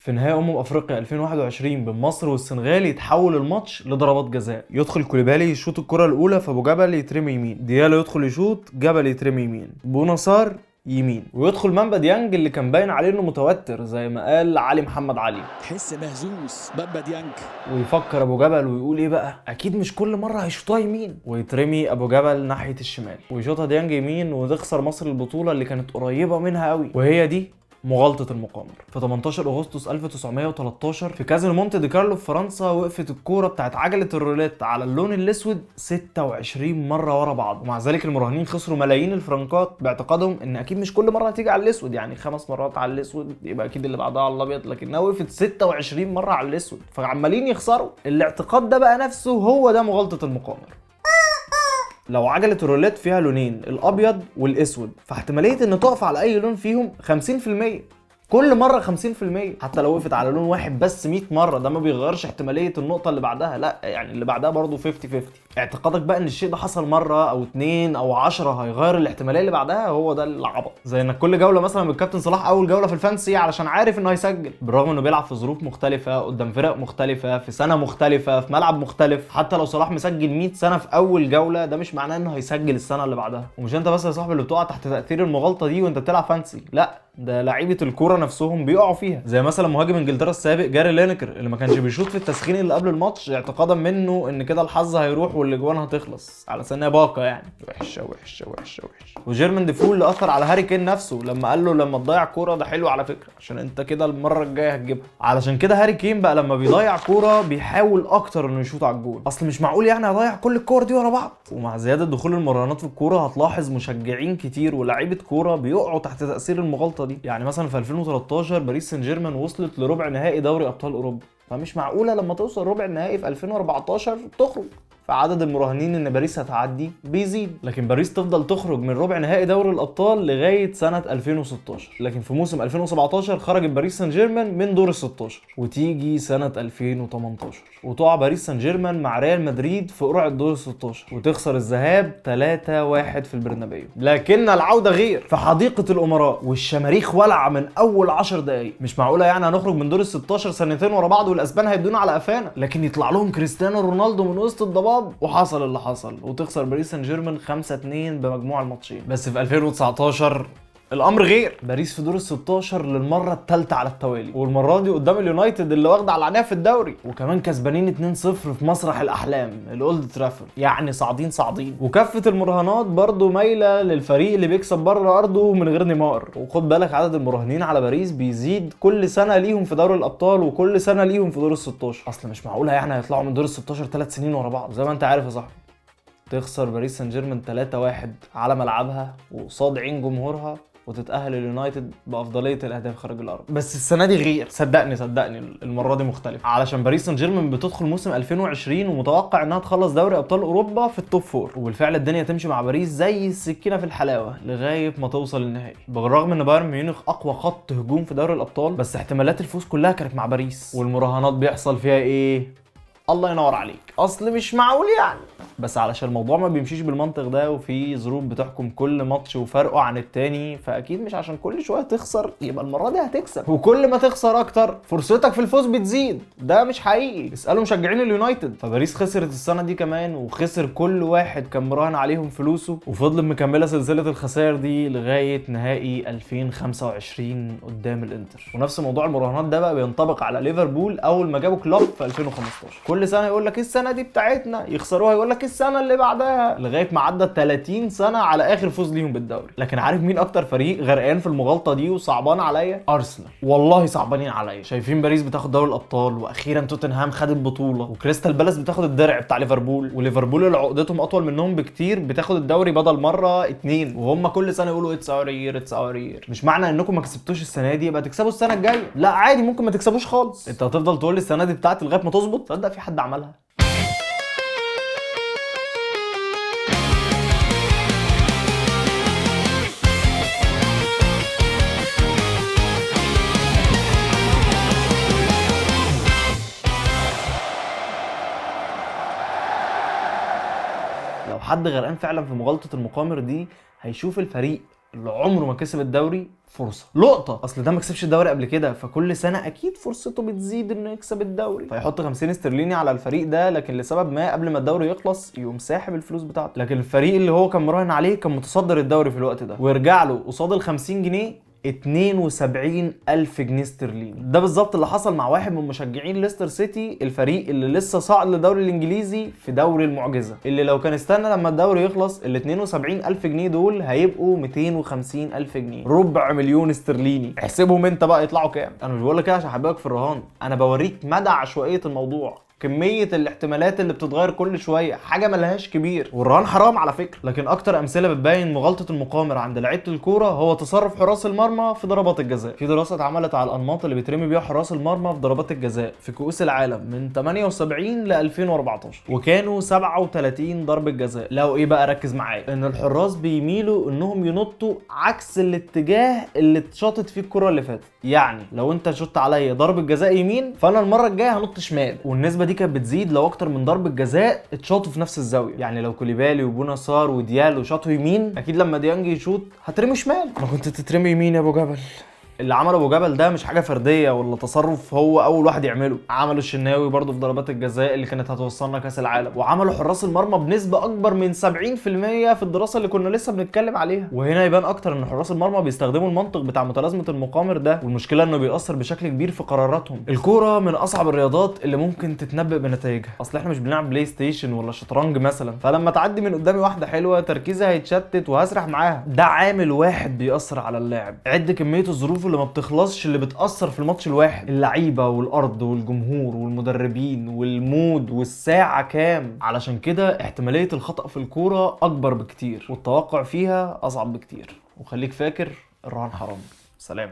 في نهائي افريقيا 2021 بين مصر والسنغال يتحول الماتش لضربات جزاء. يدخل كوليبالي يشوط الكره الاولى فابو جبل يترمي يمين، ديالو يدخل يشوط، جبل يترمي يمين، بونصار يمين، ويدخل مامبا ديانج اللي كان باين عليه انه متوتر زي ما قال علي محمد علي، تحس مهزوز بامبا ديانج. ويفكر ابو جبل ويقول ايه بقى، اكيد مش كل مرة هيشوطها يمين، ويترمي ابو جبل ناحية الشمال ويشوطها ديانج يمين، وتخسر مصر البطولة اللي كانت قريبه منها قوي. وهي دي مغالطة المقامر. في 18 أغسطس 1913 في كازينو مونte دي كارلو في فرنسا وقفت الكورة بتاعت عجلة الروليت على اللون الأسود 26 مرة ورا بعض، ومع ذلك المراهنين خسروا ملايين الفرنكات باعتقادهم إن أكيد مش كل مرة هتيجي على الأسود، يعني 5 مرات على الأسود يبقى أكيد اللي بعدها على الأبيض، لكنها وقفت 26 مرة على الأسود فعمالين يخسروا. الاعتقاد ده بقى نفسه هو ده مغالطة المقامر. لو عجلة الروليت فيها لونين الابيض والاسود، فاحتمالية ان تقف على اي لون فيهم 50%، كل مرة 50%، حتى لو وقفت على لون واحد بس 100 مرة ده ما بيغيرش احتمالية النقطة اللي بعدها، لا يعني اللي بعدها برضه 50-50. اعتقادك بقى ان الشيء ده حصل مرة او 2 او 10 هيغير الاحتمالية اللي بعدها، هو ده العبط. زي انك كل جولة مثلا بالكابتن صلاح اول جولة في ال fantasy علشان عارف انه هيسجل، بالرغم انه بيلعب في ظروف مختلفة قدام فرق مختلفة في سنة مختلفة في ملعب مختلف. حتى لو صلاح مسجل 100 سنة في اول جولة ده مش معناه انه هيسجل السنة اللي بعدها. ومش انت بس يا صاحبي اللي بتقع تحت تأثير المغالطة دي وانت بتلعب fantasy، لا ده لعيبة الكورة نفسهم بيقعوا فيها، زي مثلا مهاجم انجلترا السابق جاري لينكر اللي ما كانش بيشوط في التسخين اللي قبل الماتش اعتقادا منه ان كده الحظ هيروح والاجوان هتخلص على سنة باقه يعني وحشة وحشة وحشة وحشة. وجيرمان ديفو اللي اثر على هاري كين نفسه لما قال له لما تضيع كورة ده حلو على فكرة عشان انت كده المرة الجاية هتجيبها. علشان كده هاري كين بقى لما بيضيع كورة بيحاول اكتر انه يشوط على الجول، اصل مش معقول يعني هضيع كل الكور دي ورا بعض. ومع زيادة دخول المراهنات في الكورة هتلاحظ مشجعين كتير ولاعيبه كورة بيقعوا تحت تاثير المغالطة دي. يعني مثلا في 2013 باريس سان جيرمان وصلت لربع نهائي دوري ابطال اوروبا، فمش معقولة لما توصل ربع النهائي في 2014 تخرج، فعدد المراهنين ان باريس هتعدي بيزيد، لكن باريس تفضل تخرج من ربع نهائي دوري الابطال لغاية سنة 2016. لكن في موسم 2017 خرجت باريس سان جيرمان من دور ال 16، وتيجي سنة 2018 وتقع باريس سان جيرمان مع ريال مدريد في قرعه دور ال 16 وتخسر الذهاب 3-1 في البرنابيو. لكن العودة غير في حديقة الامراء، والشماريخ ولع من اول 10 دقائق. مش معقولة يعني هنخرج من دور ال 16 سنتين ورا بعض والاسبان هيدونا على قفانا، لكن يطلع لهم كريستيانو رونالدو من وسط الضباب وحصل اللي حصل وتخسر باريس سان جيرمان 5-2 بمجموع الماتشين. بس في 2019 الامر غير، باريس في دور ال 16 للمرة الثالثة على التوالي، والمرة دي قدام اليونايتد اللي واخده على عينيها في الدوري، وكمان كسبانين 2-0 في مسرح الاحلام الاولد ترافورد، يعني صاعدين صاعدين. وكفه المراهنات برضو مايلة للفريق اللي بيكسب بره ارضه من غير نيمار. وخد بالك عدد المراهنين على باريس بيزيد كل سنة ليهم في دوري الابطال وكل سنة ليهم في دور ال 16، اصل مش معقولة يعني هيطلعوا من دور ال 16 3 سنين ورا بعض. زي ما انت عارف يا صاحبي تخسر باريس سان جيرمان 3-1 على ملعبها وقصاد عين جمهورها وتتأهل اليونايتد بأفضلية الأهداف خارج الأرض. بس السنة دي غير، صدقني صدقني المرة دي مختلفة، علشان باريس سان جيرمان بتدخل موسم 2020 ومتوقع إنها تخلص دوري أبطال أوروبا في ال top four، وبالفعل الدنيا تمشي مع باريس زي السكينة في الحلاوة لغاية ما توصل النهائي. بالرغم إن بايرن ميونخ أقوى خط هجوم في دوري الأبطال، بس احتمالات الفوز كلها كانت مع باريس. والمراهنات بيحصل فيها إيه؟ الله ينور عليك، اصل مش معقول يعني. بس علشان الموضوع ما بيمشيش بالمنطق ده وفي ظروف بتحكم كل ماتش وفرقه عن التاني، فاكيد مش عشان كل شوية تخسر يبقى المرة دي هتكسب، وكل ما تخسر اكتر فرصتك في الفوز بتزيد. ده مش حقيقي، اسالوا مشجعين اليونايتد. فباريس خسرت السنة دي كمان، وخسر كل واحد كان مراهن عليهم فلوسه، وفضلت مكملة سلسلة الخسائر دي لغاية نهائي 2025 قدام الانتر. ونفس موضوع المراهنات ده بقى بينطبق على ليفربول اول ما جابوا كلوب في 2015، كل سنة يقول لك السنة دي بتاعتنا، يخسروها يقول لك السنة اللي بعدها، لغاية ما عدى 30 سنة على اخر فوز ليهم بالدوري. لكن عارف مين اكتر فريق غرقان في المغالطة دي وصعبان عليا؟ ارسنال. والله صعبانين عليا. شايفين باريس بتاخد دوري الابطال، واخيرا توتنهام خد البطولة، وكريستال بالاس بتاخد الدرع بتاع ليفربول، وليفربول اللي عقدتهم اطول منهم بكتير بتاخد الدوري بدل مرة 2، وهم كل سنة يقولوا it's our year it's our year. مش معنى انكم ما كسبتوش السنة دي يبقى تكسبوا السنة الجاية، لا عادي ممكن ما تكسبوش خالص. انت هتفضل تقول لي السنة دي بتاعتي لغاية ما تظبط؟ تصدق في حد عملها؟ لو حد غرقان فعلا في مغالطة المقامر دي هيشوف الفريق اللي عمره ما كسب الدوري فرصة لقطة. اصل ده ما كسبش الدوري قبل كده، فكل سنة اكيد فرصته بتزيد انه يكسب الدوري، فيحط 50 استرليني على الفريق ده، لكن لسبب ما قبل ما الدوري يخلص يقوم ساحب الفلوس بتاعته. لكن الفريق اللي هو كان مراهن عليه كان متصدر الدوري في الوقت ده، ويرجع له قصاد ال 50 جنيه 72 ألف جنيه استرليني. ده بالظبط اللي حصل مع واحد من مشجعين ليستر سيتي، الفريق اللي لسه صاعد للدوري الانجليزي في دوري المعجزة، اللي لو كان استنى لما الدوري يخلص ال 72 ألف جنيه دول هيبقوا 250 ألف جنيه، ربع مليون استرليني. احسبهم انت بقى يطلعوا كام. انا مش بقول لك كده عشان احببك في الرهان، انا بوريك مدى عشوائية الموضوع، كمية الاحتمالات اللي بتتغير كل شوية، حاجة ملهاش كبير. والرهان حرام على فكرة. لكن أكتر أمثلة بتبين مغالطة المقامر عند لعيبة الكورة هو تصرف حراس المرمى في ضربات الجزاء. في دراسة اتعملت على الأنماط اللي بيترمي بيها حراس المرمى في ضربات الجزاء في كؤوس العالم من 78 ل 2014، وكانوا 37 ضربة جزاء. لو إيه بقى، ركز معايا، إن الحراس بيميلوا إنهم ينطوا عكس الاتجاه اللي اتشاطت فيه الكرة اللي فاتت. يعني لو أنت شطت عليا ضربة جزاء يمين، فأنا المرة الجاية هنط شمال. والنسبة دي كانت بتزيد لو اكتر من ضربة جزاء اتشاطوا في نفس الزاوية. يعني لو كوليبالي وبونا سار وديالو شاطوا يمين، اكيد لما ديانج يشوط هترمي شمال. ما كنت تترمي يمين يا ابو جبل. اللي عمله ابو جبل ده مش حاجة فردية ولا تصرف هو اول واحد يعمله، عمله الشناوي برضه في ضربات الجزاء اللي كانت هتوصلنا كاس العالم، وعملوا حراس المرمى بنسبة اكبر من 70% في الدراسة اللي كنا لسه بنتكلم عليها. وهنا يبان اكتر ان حراس المرمى بيستخدموا المنطق بتاع متلازمة المقامر ده، والمشكلة انه بيأثر بشكل كبير في قراراتهم. الكورة من اصعب الرياضات اللي ممكن تتنبأ بنتائجها، اصل احنا مش بنلعب بلاي ستيشن ولا شطرنج مثلا، فلما تعدي من قدامي واحدة حلوة تركيزي هيتشتت وهسرح معاها. ده عامل واحد بيأثر على اللاعب. عد كمية الظروف اللي ما بتخلصش اللي بتأثر في الماتش الواحد، اللعيبة والأرض والجمهور والمدربين وال mood والساعة كام. علشان كده احتمالية الخطأ في الكورة أكبر بكتير، والتوقع فيها أصعب بكتير. وخليك فاكر، الرهان حرام. سلام.